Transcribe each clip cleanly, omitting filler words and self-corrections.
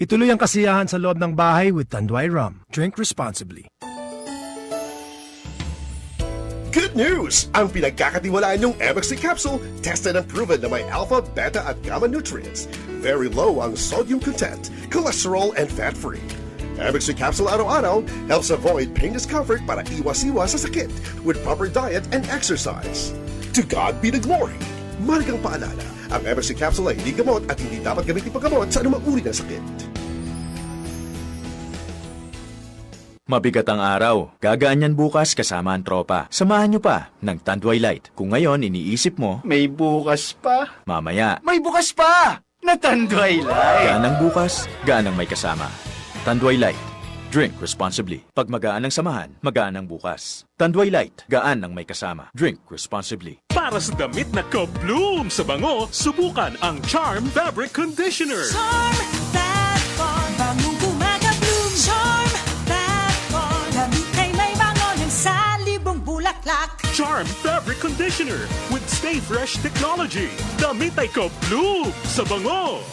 Ituloy ang kasiyahan sa loob ng bahay with Tanduay Rum. Drink responsibly. Good news! Ang pinagkakatiwalaan niyong MXC capsule, tested and proven na may alpha, beta at gamma nutrients. Very low ang sodium content, cholesterol and fat-free. MXC capsule araw-araw helps avoid pain, discomfort para iwas-iwas sa sakit with proper diet and exercise. To God be the glory! Mahalagang paalala, ang MXC capsule ay hindi gamot at hindi dapat gamitin paggamot sa anumang uri ng sakit. Mabigat ang araw. Gagaan yan bukas kasama ang tropa. Samahan nyo pa ng Tanduay Light. Kung ngayon iniisip mo, May bukas pa. Mamaya, May bukas pa! Na Tanduay Light! Gaan ang bukas, gaan ang may kasama. Tanduay Light. Drink responsibly. Pag magaan ang samahan, magaan ang bukas. Tanduay Light. Gaan ang may kasama. Drink responsibly. Para sa damit na kabloom sa bango, subukan ang Charm Fabric Conditioner. Charm Fabcon, bangong kumaka-bloom. Charm Fabcon, damit ay may bango ng salibong bulaklak. Charm Fabric Conditioner with Stay Fresh Technology. Damit ay kabloom sa bango.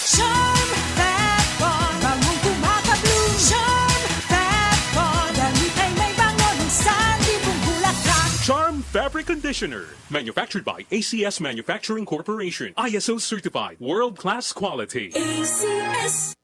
Charm Fabcon, bangong kumaka-bloom. Charm Fabcon, damit ay may bango ng salibong bulaklak. Charm Fabric Conditioner. Manufactured by ACS Manufacturing Corporation. ISO certified. World-class quality. ACS.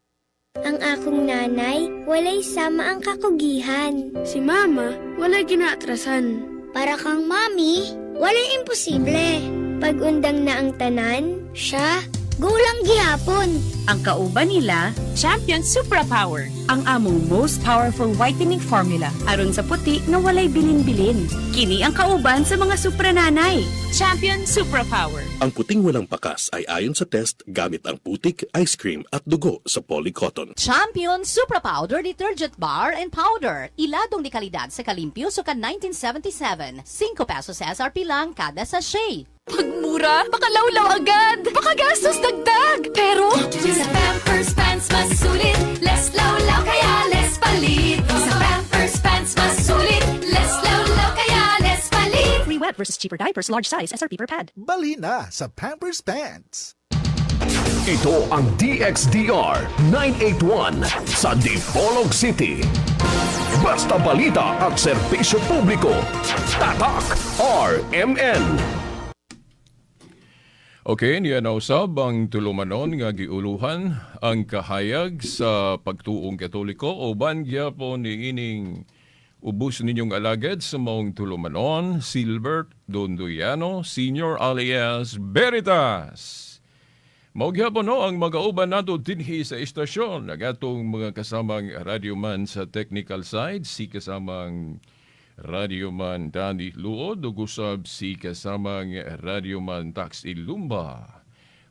Ang akong nanay, walay sama ang kakugihan. Si Mama, walay ginaatrasan. Para kang mami, walay imposible. Pag undang na ang tanan, siya, gulang gihapon. Ang kauban nila, Champion Supra Power, ang among most powerful whitening formula aron sa puti nga walay bilin-bilin. Kini ang kauban sa mga suprananay. Champion Supra Power. Ang puting walang bakas ay ayon sa test gamit ang putik, ice cream at dugo sa polycotton. Champion Supra Powder Detergent Bar and Powder. Iladong di kalidad sa kalimpyo suka 1977. 5 pesos SRP lang kada sachet. Pagmura, makalawlaw agad! Baka gastos dagdag! Pero Sa Pampers Pants mas sulit, less lawlaw kaya less palit. Sa Pampers Pants mas sulit, less lawlaw kaya less palit. Free wet versus cheaper diapers, large size, SRP per pad. Bali na sa Pampers Pants. Ito ang DXDR 981 sa Dipolog City. Basta balita at serbisyo publiko. Tatak RMN. Okay, niya nausab ang tulumanon nga giuluhan ang kahayag sa pagtuong Katoliko uban gyapon ni ining ubos ninyong alagad sa maong tulumanon, Silbert Dondoyano, Senior alias Veritas. Mao gyapon no ang magauban nato dinhi sa istasyon ang atong mga kasamang radyoman sa technical side, si kasamang radyoman Danny Luod ug usab si kasamang radyoman Tax Ilumba.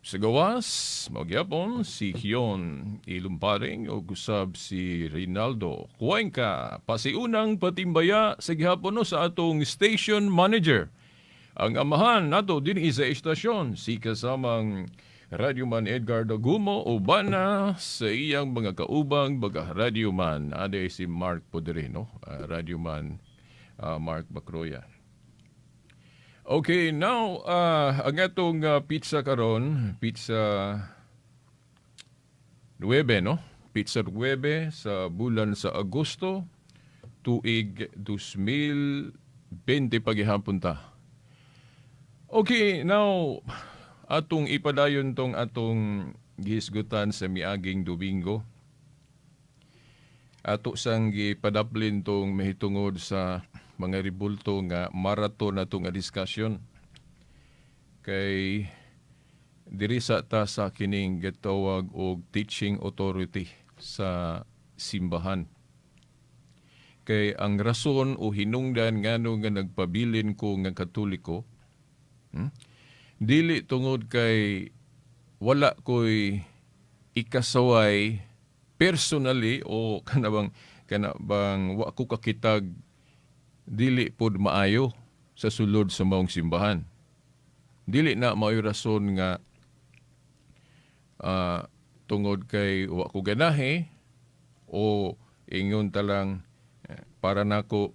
Sa gawas, mao gyapon si Hion Ilumparing ug usab si Rinaldo Cuenca. Pasiunang patimbaya sa gihapon no sa atong station manager. Ang amahan nato dinhi sa istasyon, si kasamang radyoman Edgar Dagumo uban na sa iyang mga kaubang mga radyoman. Ade si Mark Poderino, radyoman Mark Bacroya. Okay, now ang atong petsa karon, petsa 9, no? Petsa 9 sa bulan sa Agosto, tuig 2020 pagihapon ta. Okay, now atong ipadayon tong atong gihisgutan sa miaging Domingo. Ato sang gipadaplin tong mahitungod sa mga ribulto nga marathon nato nga discussion. Kay diri sa ta sa kining gitawag og teaching authority sa simbahan. Kay ang rason o hinungdan ngano nga nagpabilin ko nga Katoliko, dili tungod kay wala ko'y ikasaway personally o kana bang wa ko kakitag dili pod maayo sa sulod sa maong simbahan. Dili na mao'y rason nga tungod kay wa ko ganahi o ingon talang para nako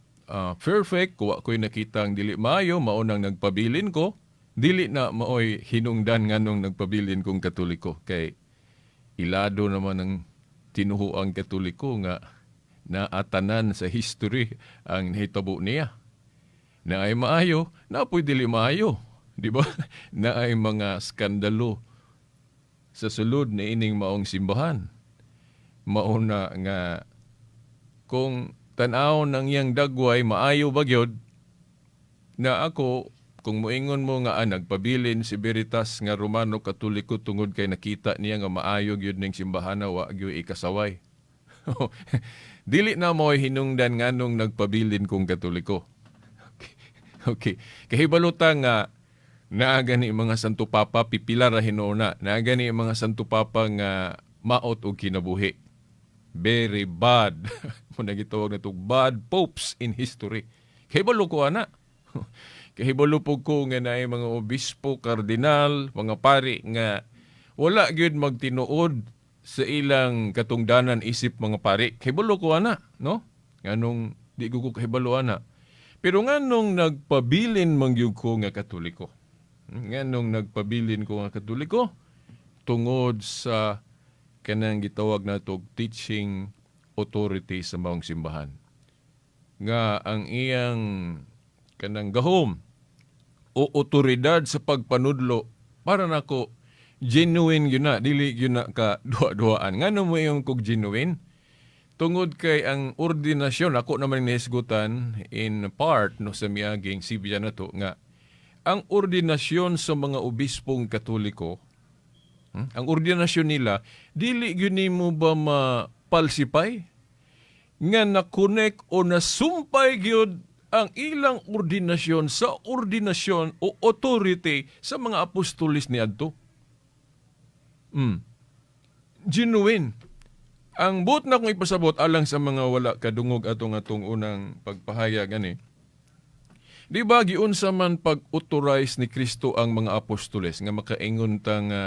perfect wa ko'y nakitang dili maayo, mao nang nagpabilin ko. Dili na maoy hinungdan nganong nagpabilin kong Katoliko kay ilado naman ang Tinuhuang Katoliko nga naatanan sa history ang nahitabo niya. Na ay maayo, na po'y dili maayo. Di ba? Na ay mga skandalo sa sulod ni ining maong simbahan. Mauna nga kung tan-aw ng iyang dagway maayo ba gyud na ako kung moingon mo nga nagpabilin si Veritas nga Romano Katoliko tungod kay nakita niya nga maayo gyud ning simbahan na wa gyud ikasaway. Dili na mo hinungdan nganong nagpabilin kong Katoliko. Okay. Kahibalo ta nga naa gani mga Santo Papa pipila ra hinuon na. Naa gani mga Santo Papa nga maot og kinabuhi. Very bad. Mao na gitawag nato bad popes in history. Kahibalo ko ana. Kahibalo po ko nga naay mga obispo, kardinal, mga pari nga wala gyud magtinuod sa ilang katungdanan isip mga pari. Kahibalo ko ana, no? Nganong di ko kahibalo ana. Pero nganong nagpabilin man gyud ko nga Katoliko? Nganong nagpabilin ko nga Katoliko? Tungod sa kanang gitawag nato teaching authority sa maong simbahan. Nga ang iyang kanang gahom o otoridad sa pagpanudlo para nako genuine gyud na, dili gyud na ka duha-duhaan. Ngano mo yung kog genuine? Tungod kay ang ordinasyon, ako naman nahisgutan in part no sa miaging sibya na to nga ang ordinasyon sa mga obispong Katoliko, ang ordinasyon nila dili gyud nimo ba ma-falsify nga na-connect o nasumpay gyud ang ilang ordinasyon sa ordinasyon o authority sa mga apostolis ni adto. Genuine. Ang buot na kong ipasabot alang sa mga wala kadungog atong atong unang pagpahayag ani. Di ba giunsa man pag-authorize ni Kristo ang mga apostoles nga makaingon ta nga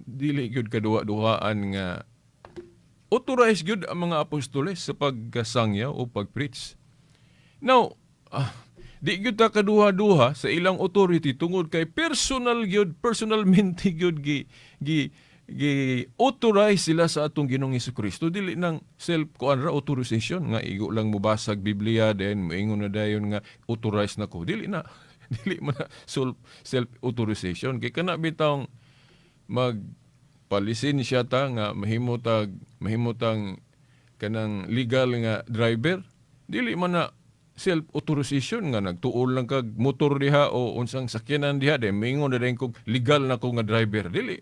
dili gyud kaduha-duhaan nga authorize gyud ang mga apostoles sa pagkasangyaw o pag-preach. Now, di gyud ta kaduha-duha sa ilang authority tungod kay personal gyud, personalmente gyud gi gi gi authorize sila sa atong Ginoong Kristo. Dili nang self kuan ra authorization nga igo lang mobasag Biblia then moingon na dayon nga authorize na ko. Dili na dili man na self authorization kay kana bitawng mag palisensya ta nga mahimutang kanang legal nga driver, dili man na self authorization nga nagtuol lang kag motor diha o unsang sakyanan diha then moingon na dayon kog legal na ko nga driver. Dili.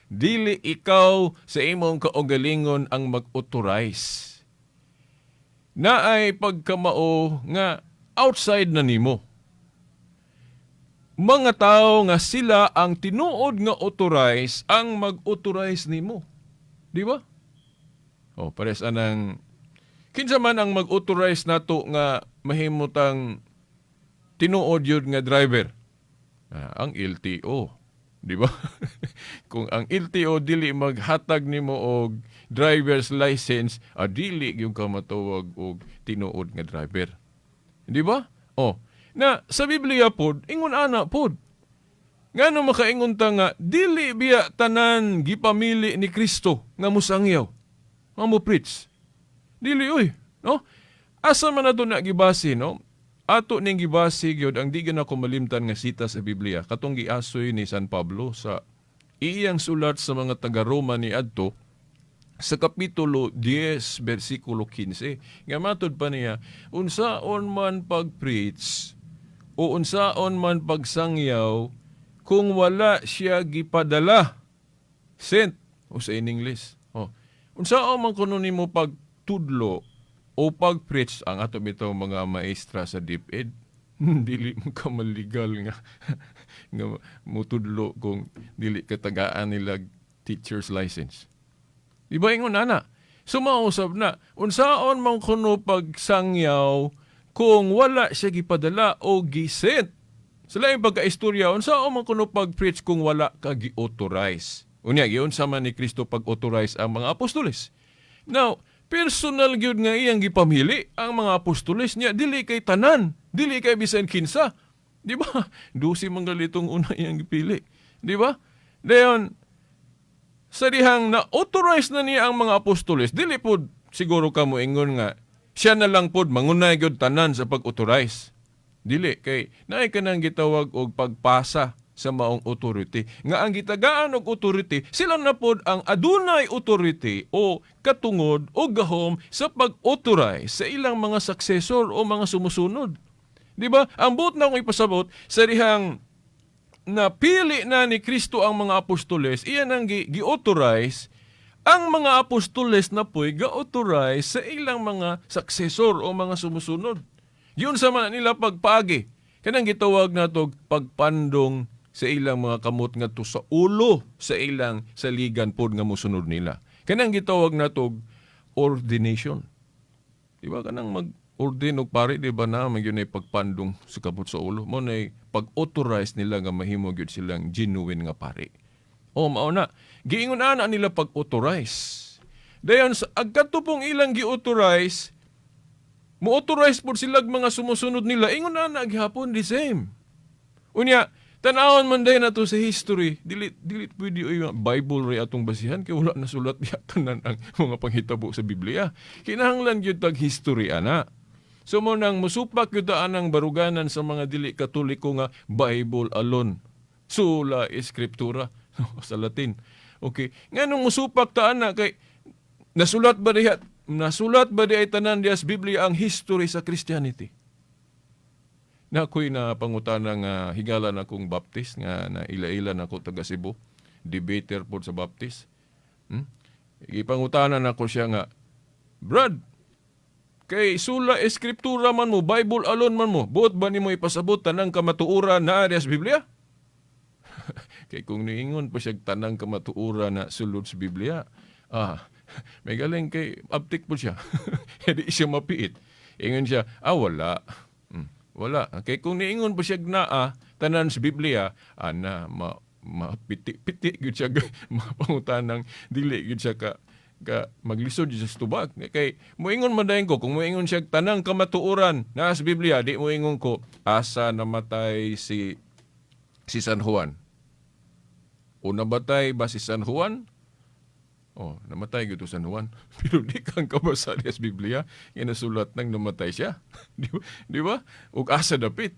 Dili ikaw sa imong kaugalingon ang mag-authorize. Naay pagkamao nga outside na nimo. Mga tao nga sila ang tinuod nga authorize ang mag-authorize nimo. Di ba? O, pares anang kinsa man ang mag-authorize nato nga mahimutang tinuod yun nga driver? Ang LTO. Di ba? Kung ang LTO dili maghatag nimo og driver's license, dili gyud ka matawag og tinuod nga driver. Di ba? O, na sa Biblia pod, ingon ana pod. Ngano makaingon ta nga dili biya tanan gipamili ni Kristo nga mosangyaw, nga mo preach. Dili oy, no? Asa man ato na gibase, no? Ato ning gibase gyud ang di gyud ako malimtan nga sita sa Biblia katong giasoy ni San Pablo sa iyang sulat sa mga taga-Roma ni adto sa kapitulo 10 bersikulo 15 nga matud pa niya, unsaon man pag-preach o unsaon man pagsangyaw kung wala siya gipadala, sent o sa in English. Oh. Unsaon man kuno nimo pagtudlo o pag-preach ang ato bitaw mga maestra sa DepEd, dili mo ka maligal nga nga mutudlo kung dili ka tagaan nila teacher's license. Di ba ingon ana? Sumausab na, unsaon man kuno pagsangyaw kung wala siya gipadala o gisent. Sa laing pagkaistorya, unsaon man kuno pag-preach kung wala ka gi-authorize. Unya, giunsa man ni Kristo pag-authorize ang mga apostoles. Now, personal gyud nga iyang gipamili ang mga apostoles niya, dili kay tanan, dili kay bisan kinsa. Di ba? 12 man galitong una iyang gipili. Di ba? Dayon, Sa dihang na-authorize na niya ang mga apostoles, dili pod siguro ka mo ingon nga siya na lang pod mangunay gyud tanan sa pag-authorize. Dili kay naay kanang gitawag og pagpasa sa maong authority. Nga ang gitagaan og authority, sila na pod ang adunay authority o katungod o gahom sa pag-authorize sa ilang mga successor o mga sumusunod. Di ba? Ang buot na akong ipasabot sa dihang napili na ni Kristo ang mga apostoles, iyan ang gi-authorize, ang mga apostoles na po'y ga-authorize sa ilang mga successor o mga sumusunod. Yun sa man nila pagpaagi. Kanang gitawag natog pagpandong sa ilang mga kamot ngadto sa ulo sa ilang saligan pod nga mosunod nila. Kanang gitawag natog ordination. Di ba kanang mag-ordain og pari, di ba na man gyud ay pagpandong sa kamot sa ulo? Mo na pag-authorize nila nga mahimo gyud silang genuine nga pari. O mao na. Giingon ana nila pag-authorize. Dayon sa agkadto pong ilang gi-authorize, mo-authorize pod sila mga sumusunod nila, ingon ana gihapon the same. Unya, tan-awon man dayon nato sa history, dili dili pwede oy Bible ray atong basihan kay wala nasulat diha tanan ang mga panghitabo sa Biblia. Kinahanglan gyud tag history ana. So mo nang musupak gyud ta anang baruganan sa mga dili Katoliko nga Bible alone. Sola Scriptura sa Latin. Okay. Nganong musupak ta ana kay nasulat ba diha tanan diha sa Biblia ang history sa Christianity? Na ako'y na pangutana nga higala na akong Baptist nga na ila-ila na ako taga Cebu, debater pod sa Baptist. Gipangutana nako siya nga, "Brad, kay sola Escritura man mo, Bible alone man mo, buot ba nimo ipasabot tanang kamatuoran na sa Biblia?" Kay kung niingon pa siya tanang kamatuoran na sulod sa Biblia, may galing kay abtik po siya. Hindi siya mapiit. Ingon siya, "Ah, wala." Wala. Kay kung niingon pa siya naa, tanan sa Biblia, ana, mapiti-piti gyud siya mapangutanang dili gyud siya ka maglisod siya sa tubag. Kay moingon man dayon ko, kung moingon siya tanang kamatuoran naa sa Biblia, di moingon ko, asa namatay si San Juan? O nabatay ba si San Juan? Oh, namatay gyud to San Juan. Pero di kang kabasa sa Biblia, nga nasulat nang namatay siya. Di ba? Di ba? Ug asa dapit?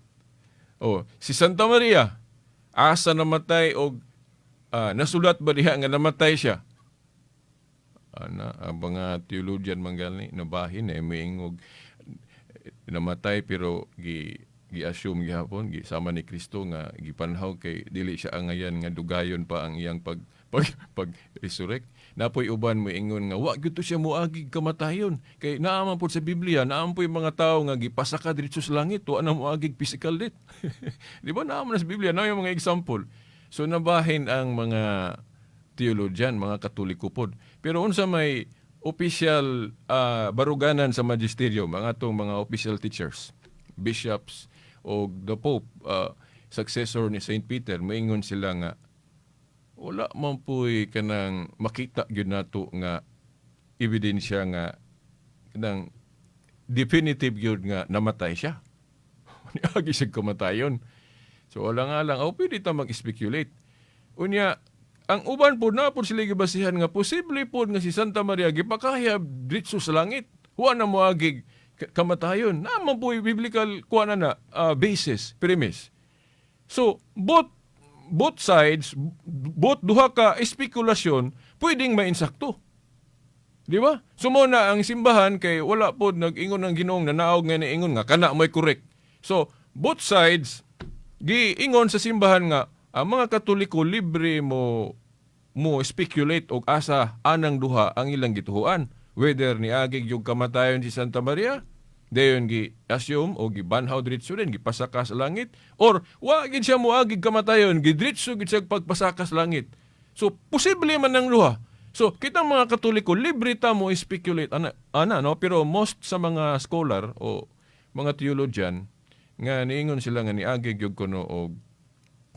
Oh, si Santa Maria, asa namatay og nasulat ba diha nga namatay siya? Ana, ang mga theologian man gani nabahin eh moingog namatay pero gi-assume gihapon gi sama ni Kristo nga gipanhaw kay dili siya angayan nga dugayon pa ang iyang pag resurrect. Napoy uban moingon nga wa gyud to siya moagig kamatayon kay naa man pud sa Biblia, naa man po'y mga tawo nga gipasaka diretso sa langit, wa na moagig physical death. Di ba naa man sa Biblia na yung mga example? So nabahin ang mga theologian, mga Katoliko pod. Pero unsa may official baruganan sa magisterium, mga atong mga official teachers, bishops o the Pope, successor ni Saint Peter, moingon sila nga wala man po'y kanang makita gyud nato nga ebidensya nga kanang definitive gyud nga namatay siya. Niagi siya kamatayon. So wala nga lang, oh, pwede ta mag-speculate. Unya, ang uban po na po sila gibasihan nga posible po nga si Santa Maria gipakahya diretso sa langit. Wa na moagig kamatayon. Naman po yung biblical kuha na na basis, premise. So, both sides, both duha ka espekulasyon, pwedeng mainsakto. Di ba? So mo na ang simbahan kay wala pod nag-ingon ang Ginoong nanaog nga niingon nga kana mo'y correct. So, both sides giingon sa simbahan nga ang mga Katoliko libre mo speculate og asa anang duha ang ilang gituhuan. Whether niagig yung kamatayon si Santa Maria, dayon gi assume o gibanhaw diretso din gipasaka sa langit, or wa gid siya moagig kamatayon, gidretso gid siya pagpasaka sa langit. So posible man ang duha. So kitang mga Katoliko libre ta mo speculate ana ana no, pero most sa mga scholar o mga theologian nga niingon sila nga niagi gyud kuno og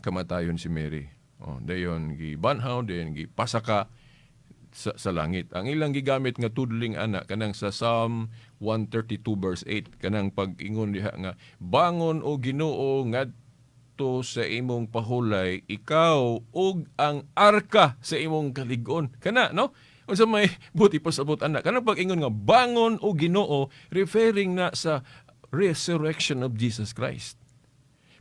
kamatayon si Mary. Oh, dayon gibanhaw, dayon gipasaka sa langit. Ang ilang gigamit nga tudling ana kanang sa Psalm 132 verse 8, kanang pag-ingon diha nga bangon o Ginoo ngadto ngadto sa imong pahulay, ikaw ug ang arka sa imong kalig-on. Kana, no? Unsa may buti pasabot ana? Kanang pag-ingon nga bangon o Ginoo, referring na sa resurrection of Jesus Christ.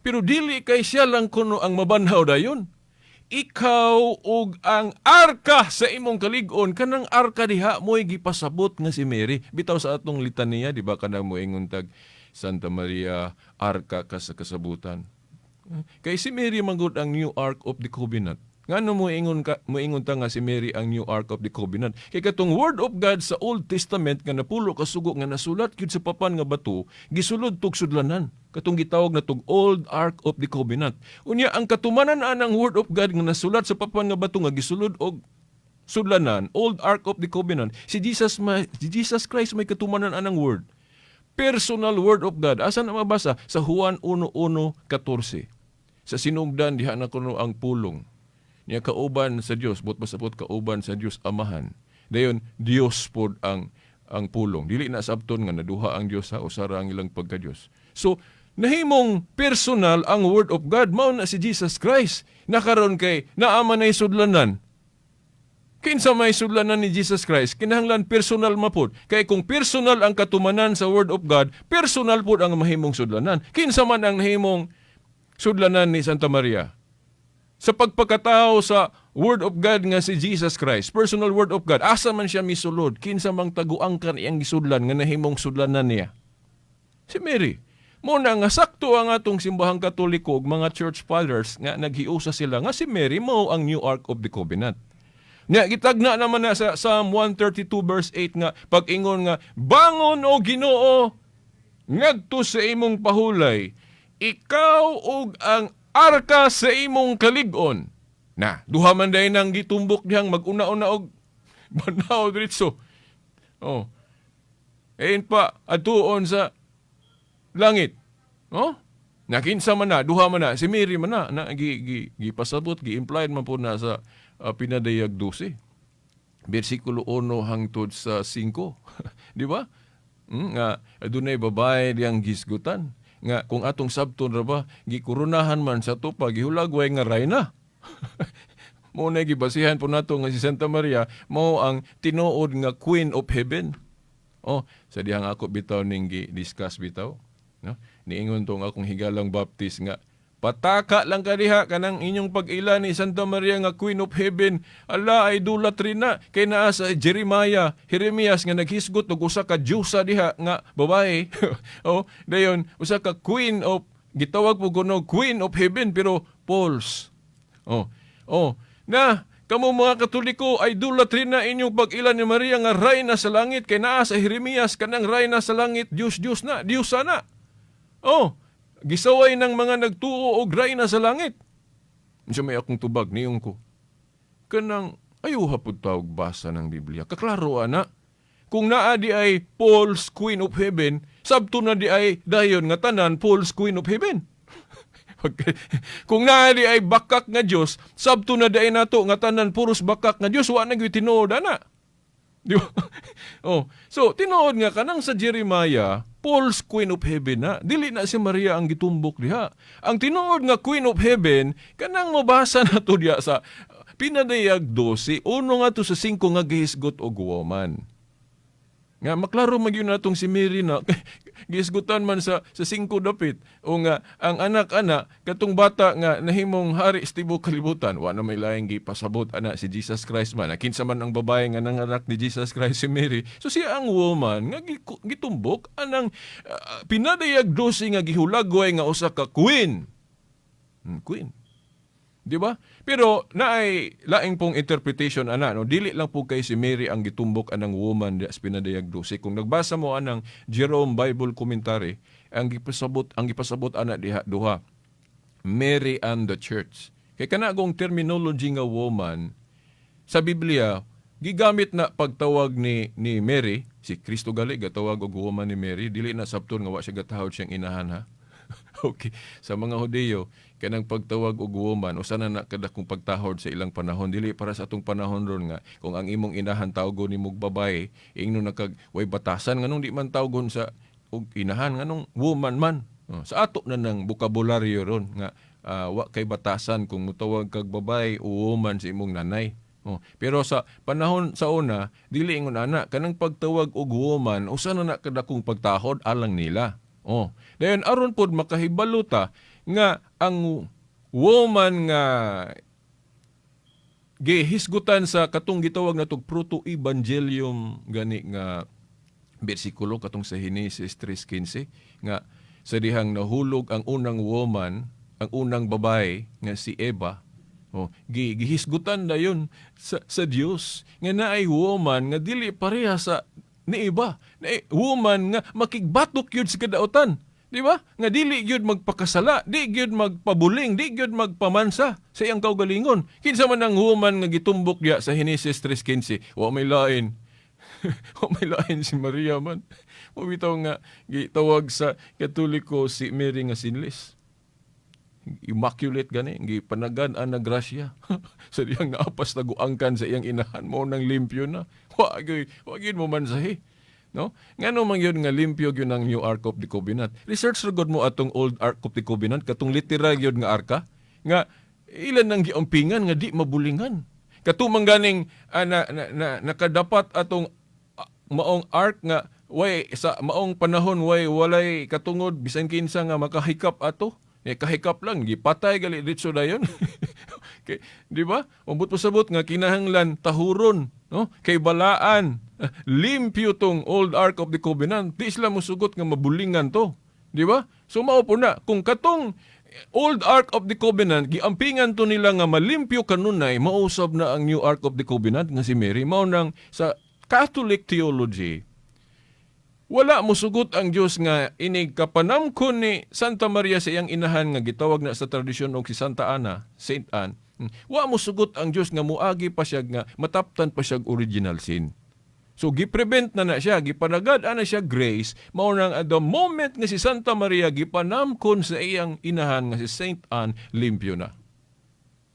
Pero dili kay siya lang kuno ang mabanhaw dayon. Ikaw ug ang arka sa imong kalig-on, kanang arka diha mo'y gipasabot nga si Mary. Bitaw sa atong litaniya, di ba, kanang moingon tag Santa Maria, arka ka sa kasabutan. Kay si Mary manggod ang new Ark of the Covenant. Ngano mo ingon ta nga si Mary ang new Ark of the Covenant? Kay katong Word of God sa Old Testament nga napulo ka sugo nga nasulat gyud sa papan nga bato, gisulod tug sudlanan. Katong gitawag na tug Old Ark of the Covenant. Unya ang katumanan anang Word of God nga nasulat sa papan nga bato nga gisulod og sudlanan, Old Ark of the Covenant, si Jesus Christ may katumanan anang word. Personal Word of God. Asa na mabasa? Sa Juan 1:1:14. Sa sinugdan diha na kuno ang pulong. Niya kauban sa Dios, but pasabot kauban sa Dios Amahan. Dayon Dios pod ang pulong. Dili na sabton nga naduha ang Dios ha, usara ang ilang pagka-Dios. So nahimong personal ang Word of God, mao na si Jesus Christ. Nakaron kay naa man nay sudlanan. Kinsa may sudlanan ni Jesus Christ, kinahanglan personal mapod. Kay kung personal ang katumanan sa Word of God, personal pod ang mahimong sudlanan. Kinsa man ang nahimong sudlanan ni Santa Maria? Sa pagpakatao sa Word of God nga si Jesus Christ, personal Word of God, asa man siya misulod, kinsa mang taguangkan iyang gisudlan nga nahimong sudlanan niya? Si Mary. Mo na nga sakto ang atong simbahang Katoliko ug mga church fathers nga naghiusa sila nga si Mary mao ang new Ark of the Covenant. Nya gitagna naman na sa Psalm 132 verse 8 nga pag-ingon nga bangon o Ginoo ngadto sa imong pahulay, ikaw ug ang arka sa imong kalig-on. Na, duha man dayon ang gitumbok dihang mag-una-una og banhaw diretso. Oh. Ayon pa atuon sa langit. Oh? Nakinsa man na, duha man na, si Mary man na, na gi, gi, gipasabot, gi-implied man po na sa Pinadayag 12. Versikulo 1 hangtod sa 5. Di ba? Nga adunay babae diyang gisgutan. Nga kung atong sabton ra ba, gikurunahan man sa tupa, gihulagway nga rayna. Mo na gibasihan po nato nga si Santa Maria mao ang tinuod nga Queen of Heaven. Oh, sa dihang ako bitaw ning gi-discuss bitaw, no? Niingon tong akong higalang Baptist nga pataka lang ka diha kanang inyong pag-ila ni Santa Maria nga Queen of Heaven. Ala, idolatry na kay naa sa Jeremiah, Jeremias nga naghisgot og usa ka diyosa diha nga babae. Oh, dayon usa ka Queen of, gitawag po kuno Queen of Heaven pero false. Oh, na kamo mga Katoliko, idolatry na inyong pag-ila ni Maria nga rayna sa langit kay naa sa Jeremias kanang rayna sa langit, Dios Dios na, diyosa na. Oh, gisaway ng mga nagtuo og rayna sa langit. Unsa may akong tubag niyong ko? Kanang ayuha pud tawag basa ng Biblia. Kaklaro ana. Kung naa di ay false Queen of Heaven, sabto na di ay dayon nga tanan false Queen of Heaven. Kung naa di ay bakak nga Dios, sabto na di ay nato nga tanan puros bakak nga Dios, wa na gyud tinuod ana. Di ba? Oh, so tinuod nga kanang sa Jeremiah, false Queen of Heaven na. Dili na si Maria ang gitumbok diha. Ang tinuod nga Queen of Heaven kanang mabasa na to diha sa Pinadayag 12, 1 nga to sa 5 nga gihisgot og woman. Nga maklaro magyud natong si Mary na gihisgutan man sa 5 dapit o nga ang anak-anak katong bata nga nahimong hari sa tibuok kalibutan, wa na may laing gipasabot ana si Jesus Christ man. Kinsa man ang babae nga nanganak ni Jesus Christ? Si Mary. So siya ang woman nga gitumbok anang Pinadayag 12 nga gihulagway nga usa ka queen. Queen. Di ba? Pero naay laing pong interpretation ana, no, dili lang po kay si Mary ang gitumbok anang woman di sa Pinadayag 12. Kung nagbasa mo anang Jerome Bible Commentary, ang gipasabot ana diha duha. Mary and the Church. Kay kana gong terminology nga woman sa Biblia gigamit na pagtawag ni Mary, si Kristo gali gatawag og woman ni Mary, dili na sabton nga wa siya gatahod siyang inahan ha. Okay. Sa mga Hudiyo, kanang pagtawag og woman, usa na na kadakong pagtahod sa ilang panahon. Dili para sa atong panahon ron nga kung ang imong inahan tawgon nimog babae, ingnon na kag way batasan, nganong di man tawgon sa og inahan, nganong woman man? Oh, sa ato na ng bokabularyo ron nga Wa kay batasan kung mutawag kag babae o woman sa imong nanay. Oh, pero sa panahon sa una, dili ingon ana, kanang pagtawag og woman usa na na kadakong pagtahod alang nila. Oh, dayon aron pod makahibalo ta nga ang woman nga gihisgutan sa katong gitawag natog proto-evangelium gani nga bersikulo, katong sa Henesis 3:15, nga sa dihang nahulog ang unang woman, ang unang babae nga si Eva. Oh, gihisgutan dayon sa Dios nga naay woman nga dili pareha sa ni iba. Naay woman nga makigbatok yun sa kadautan. Di ba? Nga dili gyud magpakasala, di gyud magpabuling, di gyud magpamansa sa iyang kaugalingon. Kinsa man ang woman nga gitumbok diya sa Henesis 3:15? Wa may lain. Wa may lain, si Maria man. Mao bitaw nga gitawag sa Katoliko si Mary nga sinless. Immaculate gani, gipanagan ang grasya. Sa diyang naapas taguangkan sa iyang inahan, mo nang limpyo na. Wa gyud mo mansahi. No? Ngano man yun nga limpyo gyud ang New Ark of the Covenant? Research ra gud mo atong Old Ark of the Covenant, katong literal gyud nga arka nga ilan nang giampingan nga di mabulingan. Kato man ganing na nakadapat atong maong ark nga way sa maong panahon way walay katungod bisan kinsa nga makahikap ato. Eh, kahikap lang, gipatay gali ditso dayon. Kay, di ba? Ambot pasabot nga kinahanglan tahuron, no? Kay balaan, limpyo tong Old Ark of the Covenant. Di sila musugot nga mabulingan to. Di ba? So mao po na kung katong Old Ark of the Covenant giampingan to nila nga malimpyo kanunay, mausab na ang New Ark of the Covenant nga si Mary. Mao nang sa Catholic theology, wala musugot ang Dios nga inig kapanamkon ni Santa Maria sa iyang inahan nga gitawag na sa tradisyon og si Santa Ana, Saint Anne. Wa musugot ang Dios nga muagi pa siya nga mataptan pa siya original sin. So giprevent na na siya, gipanagad ana siya grace, mao nang at the moment nga si Santa Maria gipanamkon sa iyang inahan nga si Saint Anne, limpyo na.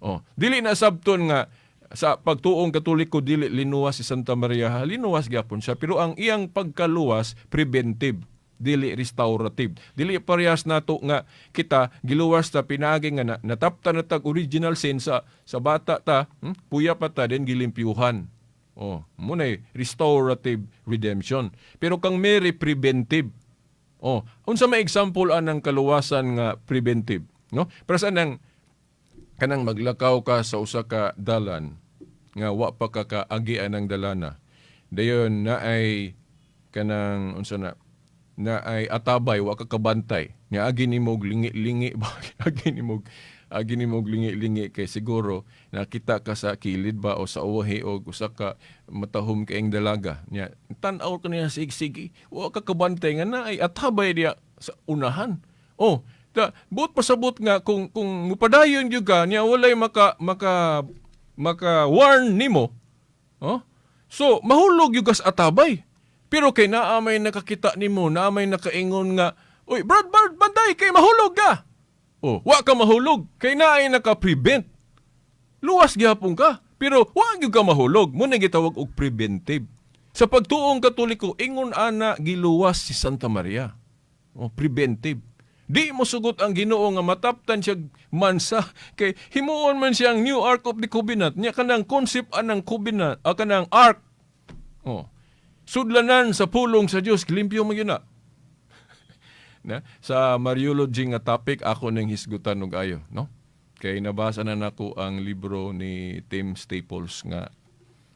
Oh, dili na sabton nga sa pagtuong Katoliko dili linuwas si Santa Maria, ha? Linuwas gyapon siya, pero ang iyang pagkaluwas preventive, dili restorative. Dili parehas nato nga kita giluwas ta pinaagi nga natapta na tag original sin sa bata ta, Puya pa ta, then gilimpyuhan. Oh, munay restorative redemption. Pero kang Mary, preventive. Oh, unsa may example anang kaluwasan nga preventive, no? Pero sa nang kanang maglakaw ka sa usa ka dalan nga wa pa ka kaagi anang dalana. Dayon na ay kanang unsa na na ay atabay, wa ka kabantay. Nya agi nimo og lingi-lingi ba, agi nimo og lingi-lingi kay siguro nakita ka sa kilid ba o sa uwahi og usa ka matahom kaayong dalaga. Nya tan-aw ka niya sig-sige, wa ka kabantay nga na ay atabay diya sa unahan. Oh, ta buot pasabot nga kung mupadayon gyud ka niya, walay maka maka warn nimo. Oh? So mahulog gyud ka sa atabay. Pero kay naa may nakakita nimo, naa may nakaingon nga, "Uy, Brad, Brad, banday kay mahulog ka." Oh, wa ka mahulog kay naay naka-prevent. Luwas gyapon ka, pero wa gyud ka mahulog. Mo na gitawag og preventive. Sa pagtuong Katoliko, ingon ana giluwas si Santa Maria. Oh, preventive. Di mo sugot ang Ginoo nga mataptan siya mansa kay himuon man siyang New Ark of the Covenant nya kanang concept anang covenant, kanang ark. Oh. Sudlanan sa pulong sa Dios, limpyo man gyud na. Na sa Mariology nga topic ako ning hisgutan og ayo, no? Kay nabasa na nako ang libro ni Tim Staples nga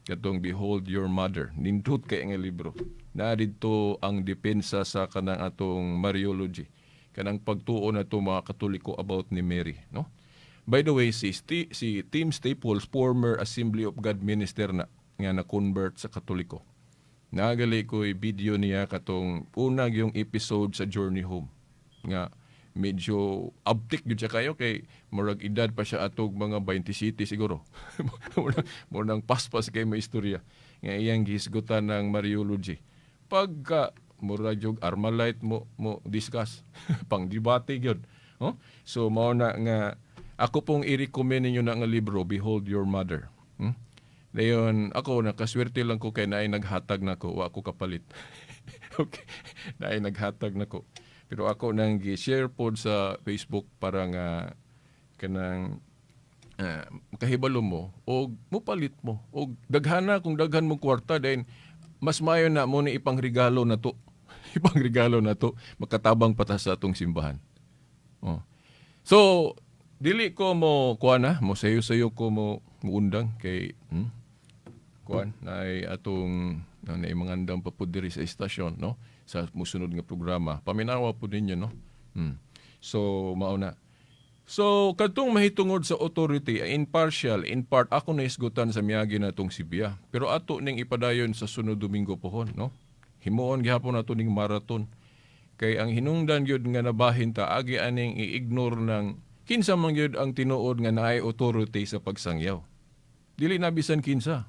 katong Behold Your Mother. Nindot kay nga libro. Na didto ang depensa sa kanang atong Mariology. Kanang pagtuo na to mga Katoliko about ni Mary, no? By the way, si Tim Staples, former Assembly of God minister na nga na-convert sa Katoliko. Nagali ko video niya katong unag yung episode sa Journey Home nga medyo abtik gyud siya kayo kay murag edad pa siya atog mga 27 siguro. Murag paspas kay may istorya nga iyang gihisgutan ng Mariology. Pagka murag yung Armalite mo discuss pang debate gyud. Oh? So mao na nga ako pong i-recommend ninyo na nga libro, Behold Your Mother. Dayon ako nakaswerte lang ko kay naay naghatag nako, wa ako kapalit. Okay. Naay naghatag nako. Pero ako nang gi-share pod sa Facebook para nga Kanang kahibalo mo og mopalit mo og daghana. Kung daghan mo kwarta, then mas maayo na mo ni ipangregalo na to, ipangregalo na to, makatabang pa ta sa atong simbahan. Oh. So dili ko mo kuan na mo sayo-sayo ko mo muundang kay kuan na atong na mangandam pa pud diri sa istasyon, no, sa musunod nga programa. Paminawa pud ninyo, no. So mao na. So kadtong mahitungod sa authority, impartial, in part ako nahisgutan sa miagi na tong Sibya, pero ato ning ipadayon sa sunod Domingo pohon, no. Himuon gihapon nato ning marathon kay ang hinungdan gyud nga nabahin ta agi aning i-ignore ng kinsa man gyud ang tinuod nga naay authority sa pagsangyaw. Dili na bisan kinsa.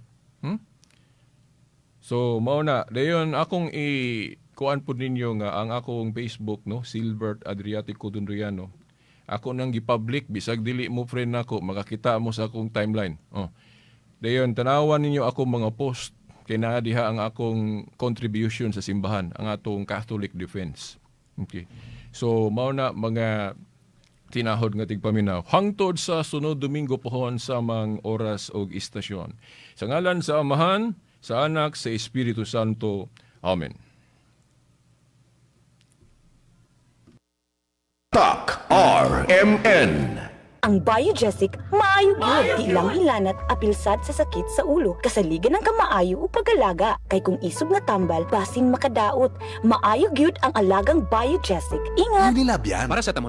So mao na dayon akong i kuan pud ninyo nga ang akong Facebook, no, Silbert Adriatico Dundriano. Ako nang gi-public, bisag dili mo friend nako, makakita mo sa akong timeline. Oh. Dayon tanawan ninyo akong mga post kay naa diha ang akong contribution sa simbahan, ang atong Catholic defense. Okay. So mao na, mga tinahod nga tigpaminaw. Hangtod sa sunod Domingo pohon sa mang oras og istasyon. Sa ngalan sa Amahan, sa Anak, sa Espiritu Santo. Amen. Tak RMN. Ang Biogesic, maayo gyud, di lang hilanat apilsad sa sakit sa ulo. Kasaligan ang kamaayo o pag-alaga. Kay kung isog nga tambal, basin makadaot. Maayo gyud ang alagang Biogesic. Ingat! Unilab yan. Para sa tamo.